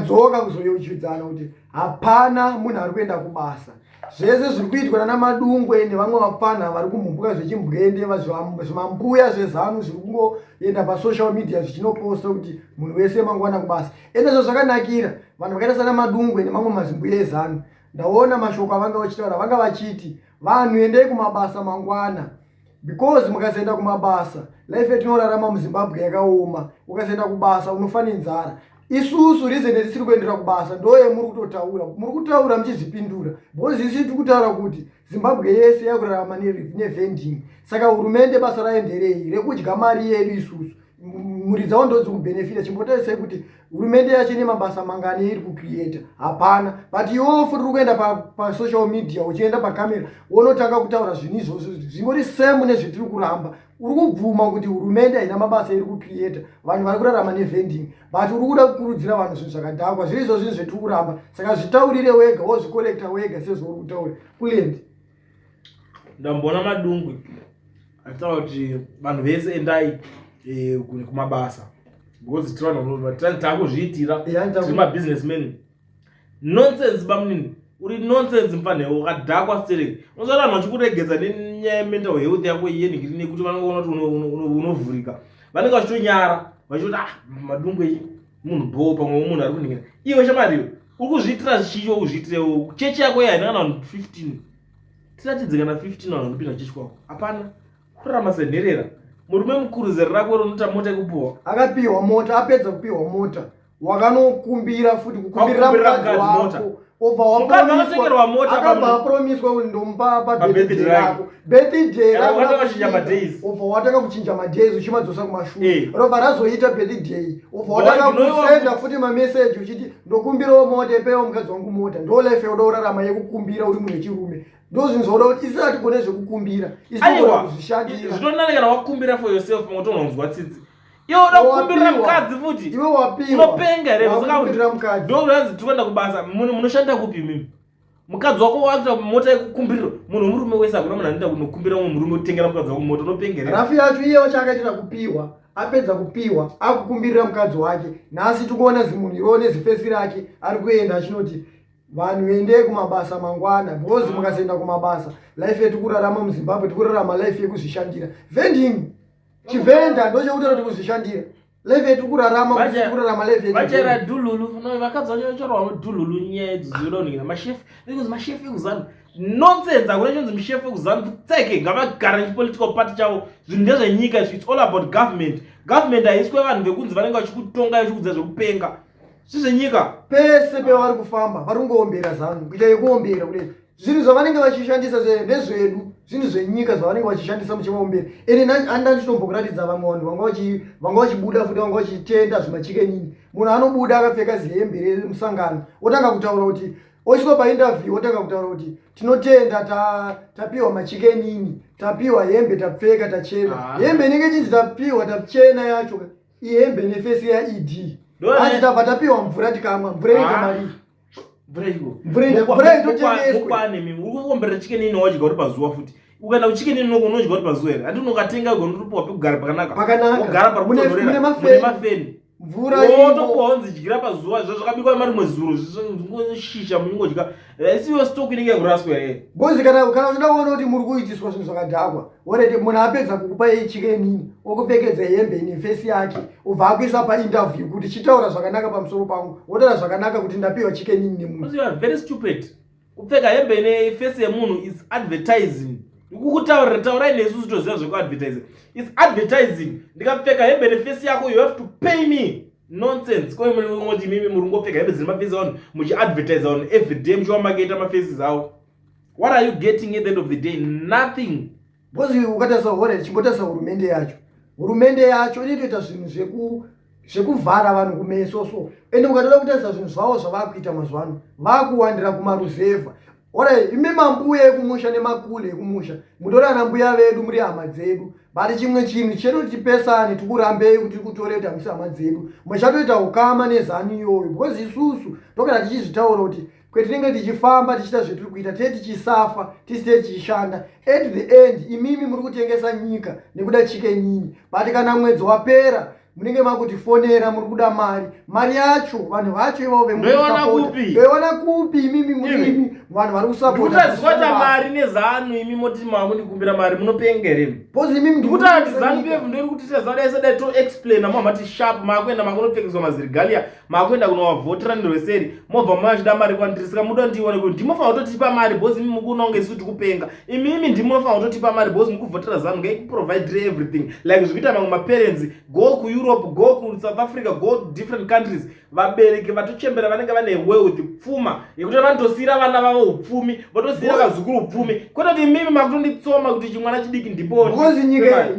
Tadzoka kuzoyeuchidzana kuti hapana munhu ari kuenda kubasa. Zvese zviri kuitwa nana Madungwe nevamwe vapfana vari kumhumbuka zvechimbwende, zvimambuya zveZanu zviri kungoenda pasocial media zvichinoposta kuti munhu wese mangwana kubasa. Ende zvazvakanakira vanhu vakaita sana Madungwe nemamwe mazimbuya eZanu, ndaona mashoko avanga vachitaura, vanga vachiti vanhu endei kumabasa mangwana, because mukasaenda kumabasa life yatinorarama muZimbabwe yakaoma. Ukasaenda kubasa unofa nenzara. Isusu reason yatisiri kuendera kubasa ndoyemuri kutotaura, muri kutaura muchizvipindura, because isu tiri kutaura kuti Zimbabwe yese yakurarama nevending. Saka hurumende basa rayo nderei? Rekudya mari yedu isusu, mhuri dzavo ndo dzikubhenefita. Chimbotarisai kuti hurumende yacho ine mabasa mangani iri kucreata? Hapana. But iwewo futi uri kuenda pasocial media, uchienda pakamera, wonotanga kutaura zvinhu izvozvo zvingori same nezvetiri kuramba. Uri kubvuma kuti hurumende haina mabasa iri kucreata, vanhu vari kurarama nevending, but uri kuda kukurudzira vanhu zvinhu zvakadhakwa zviri izvo zvinhu zvetiri kuramba. Saka zvitaurire wega, wozvikolekta wega sezvauri kutaura kulendi. Ndamboona Madungwe achitaura kuti vanhu vese endai kumabasa because tiri vanhu takuzviitira, tiri mabusinessmen. Nonsense, bamunini, uri nonsense mufanhewo, wakadhakwa stereki. Unoziva vanhu vachikuregedza nenyaya yemental health yako iyeningiri nekuti vanoona kuti unovhurika, vanenge vachitonyara vachitoti, "Ah, Madungwe munhu bho, pamwe munhu ari kuningira." Iwe shamariyo, uri kuzviitira zvichicho, uzviitirewo chechi yako iya haina kana vanhu 15. Tiratidze kana 15 vanhu vanopinda chechi kwako. Hapana. Kurarama senherera, murume mukuru, zera rako rinota mota yekupuhwa. Akapiwa mota, apedza kupiwa mota wakanokumbira futi, kukumbirira Wakumbirira mukadzi mukadzi mota. wako, obva Mukadzi anotengerwa mota. Akabva apromiswa kuti ndomupa pabirthday Pabirthday rake. rako, birthday Kana rako wakatanga rakusvika, kuchinja madays. Obva watanga kuchinja madays uchimadzosa kumashure. Robva razoita birthday, obva watanga kusenda futi mameseji uchiti ndokumbirawo mota, ipewo mukadzi wangu mota. Ndo life yauda kurarama yekukumbira uri munhu wechirume? Ndo zvinhu zvauda kuti isi hatigone zvekukumbira isi Aiwa. tinogona kuzvishandira. Zvitonani kana wakumbira for yourself, pamwe utononzwa tsitsi. Iwe uda kukumbirira Wapiwa. mukadzi futi? Iwe wapiwa. Unopenga here? Wakukumbirira mukadzi. Ndokuranzi tiri kuenda kubasa. Munoshanda kupi mimi? Mukadzi wako wakuita mota yekukumbirira munhu wemurume wese. Hakuna munhu anoenda kunokumbira mumwe murume kutengera mukadzi wako mota. Unopenga here? Rafu yacho iye wacho akaitira kupiwa, apedza kupiwa akukumbirira mukadzi wake. Nhasi tikuona zimunhu iroo nezifesi rake ari kuenda achinoti vanhu endei kumabasa mangwana, because mukasaenda kumabasa, life yetikurarama muZimbabwe, tikurarama life yekuzvishandira, vending, chivhenda ndochekutaura kuti kuzvishandira, life yetikurarama, kurarama life Vachera yechi dhululu. No, vakadzi vacho vachorwa dhululu. Nyaya idzi dzinoningira mashefu, because mashefu ekuZanu, nonsense. Hakuna chinonzi mushefu ekuZanu tseke. Ngavagara nechipolitical party chavo. Zvinhu ndezvenyika izvi. It's all about government. Government haiswe vanhu vekunzi vanenge vachikutonga, vachikudza zvekupenga zvizvenyika. Pese pevari kufamba vari kungoombera ZANU, kuita yekuombera kudai. Zvinhu zvavanenge vachishandisa ndezvedu, zvinhu zvenyika zvavanenge vachishandisa muchivaombera. Ende anda ndichitombokuratidza vamwe vanhu vanga vachibuda futi, vanga vachitenda zvimachicken. Munhu anobuda akapfeka zihembe remusangano, otanga kutaura kuti, osvika painterview otanga kutaura kuti tinotenda, tapiwa maChicken Inn, tapiwa hembe, tapfeka, tachena. Hembe inenge ichinzi tapiwa tachena yacho ihembe neface yaED. Asi tabva tapiwa mvura tikamwa, mvura inoita mari. Mvura iko. Mvura inotengeswe. Mukwane mimi, uri kuomberera Chicken Inn, wadya uri pazuva futi. Ukaenda kuChicken Inn unodya uri pazuva here? Handi unokatenga ugo unotopiwa pekugara pakanaka. Pakanaka. Wogara pari Mune kutonhorera. mafeni. Mune mafeni. Mvura imo. Wotopuwa unzi dyira pazuva, zvo zvakabikwa marimwe zuro shisha muchingodya. Isiyo stock inenge yakuraswa here? Because kana uchida kuona kuti muri kuitiswa zvinhu zvakadhakwa, already munhu apedza kukupa Chicken Inn, okupfekedza hembe ine face yake, ubva akuisa painterview kuti chitaura zvakanaka pamusoro pangu, wotaura zvakanaka kuti ndapiwa Chicken Inn nemunhu. Because you are very stupid. Kupfeka hembe ine face yemunhu is advertising. Kukutaurira, taurai nesu toziva zvekuadvertise. Is advertising. Ndikapfeka hembe neface yako, you have to pay me. Nonsense. Kungoti mimi muri kungopfeka hembe dzine maface avanhu muchiadvertise on every day, muchivamaketa mafaces avo. What are you getting at the end of the day? Nothing. Because ukatarisa, already chimbotarisa hurumende yacho, hurumende yacho inotoita zvinhu zvekuvhara vanhu kumeso. So ende ukatoda kutarisa zvinhu zvavo zvavakuita mazuva ano, vakuwandira kumaruzevha. Alright, imi mambuya ekumusha nemakule ekumusha, mutori ana mbuya vedu, muri hama dzedu, but chimwe chinhu chedu tipesane, tikurambei kuti tikutore kuti hamusi hama dzedu, muchatoita ukama neZANU iyoyo. Because isusu togara tichizvitaura kuti kwetinenge tichifamba tichiita zvetiri kuita, tee tichisafa tisi, tee tichishanda, at the end imimi muri kutengesa nyika nekuda Chicken Inn. But kana mwedzi wapera Munenge makutifonera, muri kuda mari. Mari yacho, vanhu vacho ivavo Ndoiwana kupi? Ndoiwana kupi? Imimi murimi vanhu vari kusapota. Ndikutazwa mari neZanu, imi moti makundikumbira mari, munopenga here? Because imimi Ndikutaura kuti ZANU PF ndoiri kuti tazadai sadai, to explain mamati sharp, makuenda makunopfekeswa maziregalia, makuenda kunovavhotera nerweseri, mobva machida mari kwandiri. Saka muda ndione kuti ndimofanira kutotipa mari, because imi mukuona kunge isu tikupenga. Imimi ndimofanira kutotipa mari because mukuvhotera ZANU, ngaikuprovidire everything like zvikuita mamwe maparents. Go kuEurope, go kuSouth Africa, go to different countries, vabereki vatochembera vanenge vane wealth, pfuma yekuti vanotosiyira vana vavo upfumi, votosiyira vazukuru upfumi, kwete kuti imimi makutonditsoma kuti chimwana chidiki ndipo. Because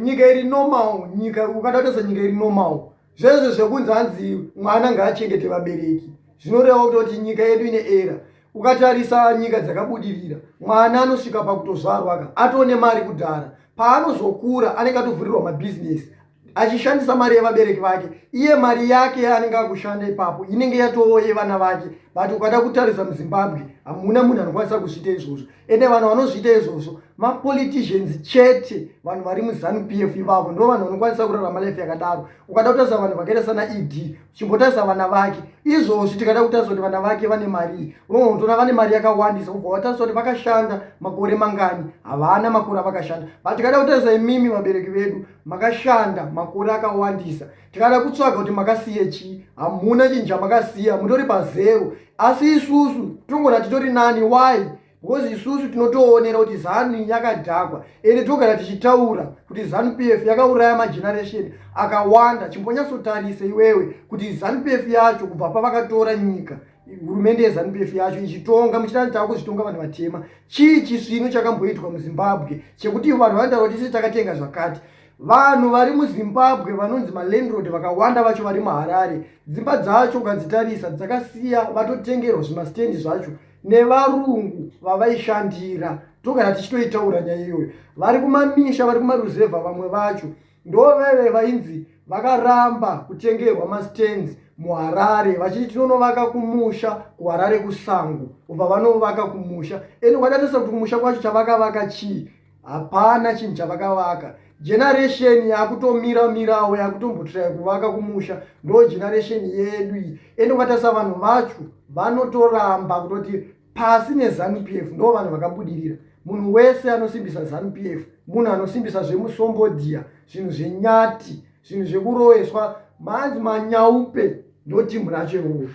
nyika iri normal, nyika ukada kutarisa nyika iri normal, zvezvo zvekunzi hanzi mwana ngaachengete vabereki zvinoreva kutoti nyika yedu ine era. Ukatarisa nyika dzakabudirira, mwana anosvika pakutozvarwa ka atone mari kudhara. Paanozokura anenge atovhurirwa mabhizinesi achishandisa mari yevabereki vake. Iye mari yake yaanenge akushanda ipapo inenge yatoo yevana vake. But ukada kutarisa muZimbabwe, hamuna munhu anokwanisa kuzviita izvozvo. Ende vanhu vanozviita izvozvo mapoliticians chete, vanhu vari muZANU PF ivavo ndo vanhu vanokwanisa kurarama life yakadaro. Ukada kutarisa vanhu vakaita sana ED, chimbotarisa vana vake izvozvi. Tikada kutarisa kuti vana vake vane mari, unogona kutoona vane mari yakawandisa, ubva watarisa kuti vakashanda makore mangani, havana makore avakashanda. But tikada kutarisa imimi vabereki vedu, makashanda makore akawandisa, tikada kutsvaga kuti makasiye chii, hamuna chinhu chamakasiya, mutori pazero. Asi isusu tongona titori nani. Why? Because isusu tinotoonera kuti ZANU yakadhakwa, ende togara tichitaura kuti ZANU PF yakauraya mageneration akawanda. Chimbonyatsotarise iwewe kuti ZANU PF yacho kubva pavakatora nyika, hurumende yeZANU PF yacho ichitonga, muchitani taakuzvitonga vanhu vatema, chii chisvinu chakamboitwa muZimbabwe chekuti vanhu vanotaura kuti isi takatenga zvakati? Vanhu vari muZimbabwe vanonzi malandlord vakawanda vacho vari muHarare, dzimba dzacho ukadzitarisa dzakasiya vatotengerwa zvimastendi zvacho nevarungu vavaishandira. Togara tichitoitaura nyaya iyoyo. Vari kumamisha, vari kumaruzevha, vamwe vacho ndoveve vainzi vakaramba kutengerwa mastands muHarare, vachiti tinonovaka kumusha kuHarare kusango. Ubva vanovaka kumusha, ende ukatarisa kuti kumusha kwacho chavakavaka chii, hapana chinhu chavakavaka. Generation yakutomira mirawo yakutombotiraya kuvaka kumusha ndo generation yedu iyi. Ende ukatarisa vanhu vacho vanotoramba kutoti pasi neZANU PF ndo vanhu vakabudirira. Munhu wese anosimbisa ZANU PF munhu anosimbisa zvemusombodhiya, zvinhu zvenyati, zvinhu zvekuroeswa, manzi manyaupe, ndo timu racho iroro.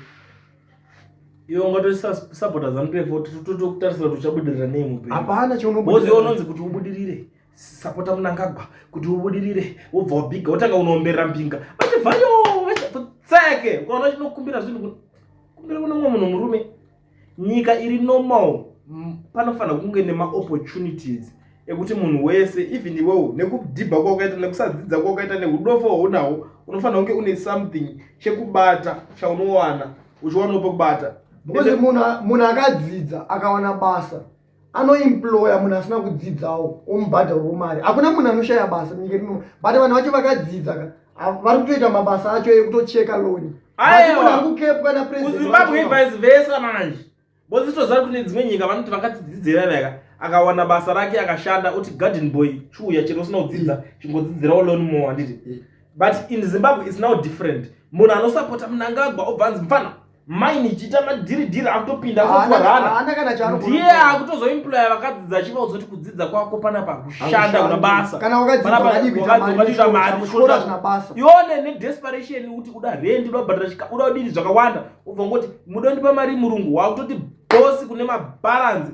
Iwe ungatosapota ZANU PF, totokutarisira kuti uchabudirira nei muupenyu? Hapana. Because iwe unonzi kuti ubudirire sapota Munangagwa, kuti ubudirire wobva wabhiga, wotanga unoomberera mbinga vachibvayo tseke. Ukaona chinokumbira zvinhu, kumbira kune mumwe munhu murume. Nyika iri normal, panofanira kunge nemaopportunities ekuti munhu wese, even iwewo nekudhibha kwaukaita, nekusadzidza kwaukaita, neudofo hwaunahwo, unofanira kunge une something chekubata chaunowana, uchiwanawo pekubata. Because munhu akadzidza akawana basa anoemploya munhu asina kudzidzawo, omubhadharawo mari. Hakuna munhu anoshaya basa munyika ino. But vanhu vacho vakadzidza ka vari kutoita mabasa acho ekutocheka lawn. Aiwa. Munhu ari kukepwa napresident. KuZimbabwe vice versa manje, because toziva kune dzimwe nyika vanoti vakatidzidzira veka, akawana basa rake akashanda, uti garden boy chiuya, chero usina kudzidza chingodzidzirawo lawn mower, handiti? But in Zimbabwe it's now different. Munhu anosapota Munangagwa obva anzi mufana maini, ichiita madhiridhiri, akutopinda akutwarana. Haana kana chaanogona. Ndiye akutozoemploya vakadzidza, achivaudza kuti kudzidza kwako panapa kushanda kuna basa. Kana wakadzidza Panapa wakadii kuita mari? wakadii mari, Kuchikoro hazvina basa. Ione nedesperation kuti uda rent, uda kubhadhara chika, uda kudini zvakawanda, ubva ngoti muda kundipa mari murungu, wakutoti bosi kune mabalance,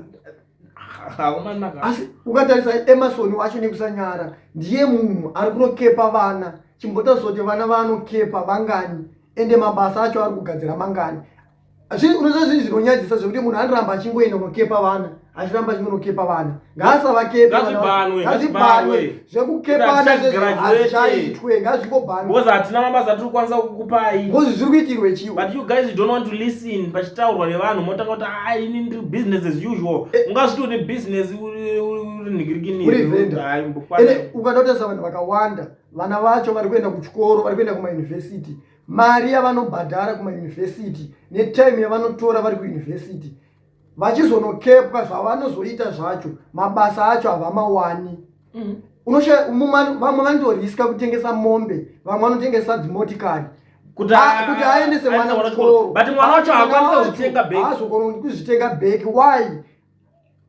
hauna. Asi ukatarisa Emerson wacho, nekusanyara, ndiye munhu ari kunokepa vana. Chimbotarisa kuti vana vaanokepa vangani, ende mabasa acho ari kugadzira mangani. Unoziva zvinhu zvinonyadzisa zvekuti munhu anoramba achingoenda kunokepa vana, achiramba achingonokepa vana. Ngaasavakepe. Ngazvibhanwe, ngazvibhanwe. Ngazvibhanwe. Zvekukepana Kuti hatichagraduate. hazvichaitwe, ngazvingobhanwe. Because hatina mabasa atiri kukwanisa kukupai. Because zviri kuitirwe chiwo? But you guys don't want to listen. Pachitaurwa nevanhu motanga kuti ai, ini ndiri business as usual. Ungazviti une business uri nhingirikini? Uri vendor. Ende ukada kutarisa vanhu vakawanda, vana vacho vari kuenda kuchikoro, vari kuenda kumayunivhesiti, mari yavanobhadhara kumayunivhesiti netime yavanotora vari kuyunivhesiti vachizonokepwa, zvavanozoita zvacho, mabasa acho havamawani. Unoshaya vamwe vanotoriska kutengesa mombe, vamwe vanotengesa dzimotikari kuti kuti aendese mwana kuchikoro, but mwana wacho haakwanisa kuzvitenga bheki, haazokona kuzvitenga bheki. Why?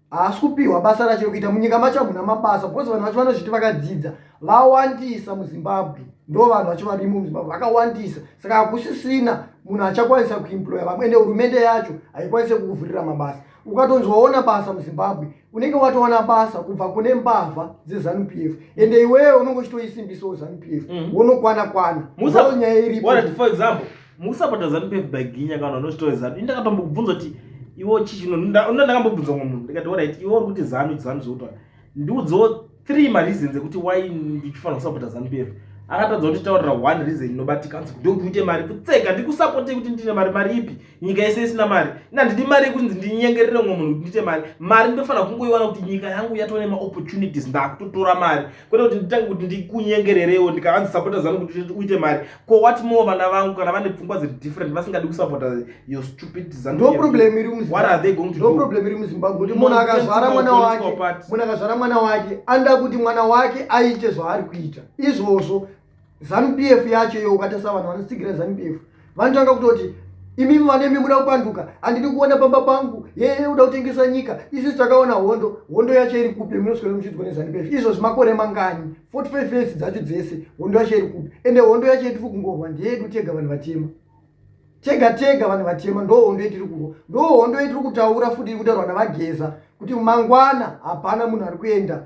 Haasi kupiwa basa racho rekuita. Munyika macho hamuna mabasa because vanhu vacho vanozviti vakadzidza vawandisa muZimbabwe. Ndo vanhu vacho varimo muZimbabwe vakawandisa, saka hakusisina munhu achakwanisa kuemploya vamwe. Ende hurumende yacho haikwanise kukuvhurira mabasa. Ukatonzi waona basa muZimbabwe, unenge watowana basa kubva kune mbavha dzeZANU PF, ende iwewe unenge uchitoisimbisawo ZANU PF. Wonokwana kwana. Ndo nyaya iripo. For example, mukusapota ZANU PF by ginya kana unozvitove ZANU. Ini ndakatombobvunza kuti iwo chichino, ndakambobvunza mumwe munhu, ndikati, alright, iwe uri kuti ZANU, ZANU zvekutaura, ndiudzewo three mareasons ekuti why ndichifanira kusapota ZANU PF. Akatadza kutitaurira one reason inobatika. Anzi ndokuti uite mari kutseka. Ndikusapote kuti ndine mari? Mari ipi, nyika yese isina mari? Ina handidi mari yekunzi ndinyengerere mumwe munhu kuti ndiite mari. Mari ndofanira kungoiwana kuti nyika yangu yatova nemaopportunities, ndakutotora mari, kwete kuti nditange kuti ndikunyengererewo. Ndikaanzi sapota ZANU kuti uite mari, ko what more vana vangu kana vane pfungwa dziri different, vasingadi kusapota your stupid ZANU? Ndo problem iri. What are they going to Ndo problem iri muZimbabwe, kuti munhu akazvara mwana wake, munhu akazvara mwana wake anoda kuti mwana wake aite zvaari kuita izvozvo. ZANU PF yacho iyo, ukatarisa vanhu vanotsigira ZANU PF vanotanga kutoti, imimi vanemi muda kupanduka, handidi kuona pamba pangu, yeye uda kutengesa nyika, isusu takaona hondo. Hondo yacho iri kupi? Munoswera muchidzwa neZANU PF izvozvi makore mangani? 45 years dzacho dzese, hondo yacho iri kupi? Ende hondo yacho yetiri kungorwa ndeyedu tega, vanhu vatema, tega tega, vanhu vatema. Ndo hondo yetiri kurwa, ndo hondo yetiri kutaura futi, iri kutaurwa naVaGeza kuti mangwana hapana munhu ari kuenda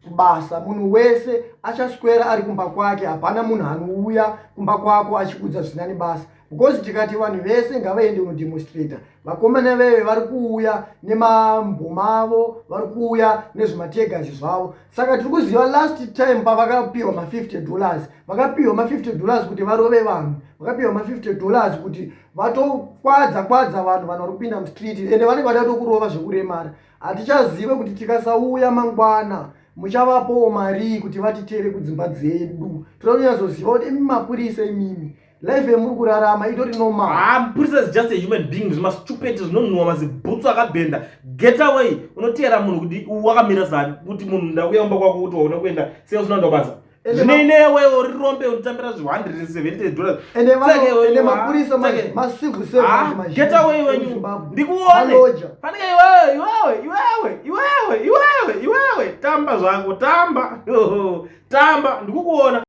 kubasa, munhu wese achaswera ari kumba kwake. Hapana munhu anouya kumba kwako achikudza zvisina nebasa, because tikati vanhu vese ngavaende kunodemonstrata, vakomana veve vari kuuya nemamboma avo, vari kuuya nezvimateargas zvavo. Saka tiri kuziva last time pavakapiwa ma$50, vakapiwa ma$50 kuti varove vanhu, vakapiwa ma$50 kuti vatokwadza kwadza vanhu. Vanhu vari kupinda mustreet, ende vanenge vada tokurova zvekuremara. Hatichazive kuti tikasauya mangwana muchavapowo marii kuti vatitere kudzimba dzedu. Toda kunyatsoziva kuti imi mapurisa, imimi, life yemuri kurarama itori normal? Ah, mupurisa is just a human being. Zvimastupid zvinonhuwa, mazibhutsu akabhenda. Get away! Unoteera munhu kuti wakamira zani, kuti munhu ndauya kumba kwako kuti waona kuenda sei usina kuenda kubasa? Zvineinewe uri rombe unotambira zvi$170. Ende mapurisa macivil servants. Get away wenyu, ndikuone fanike. Iwewe, iwewe, iwewe, iwewe, iwewe, iwewe, tamba zvako, tamba, tamba, ndikukuona.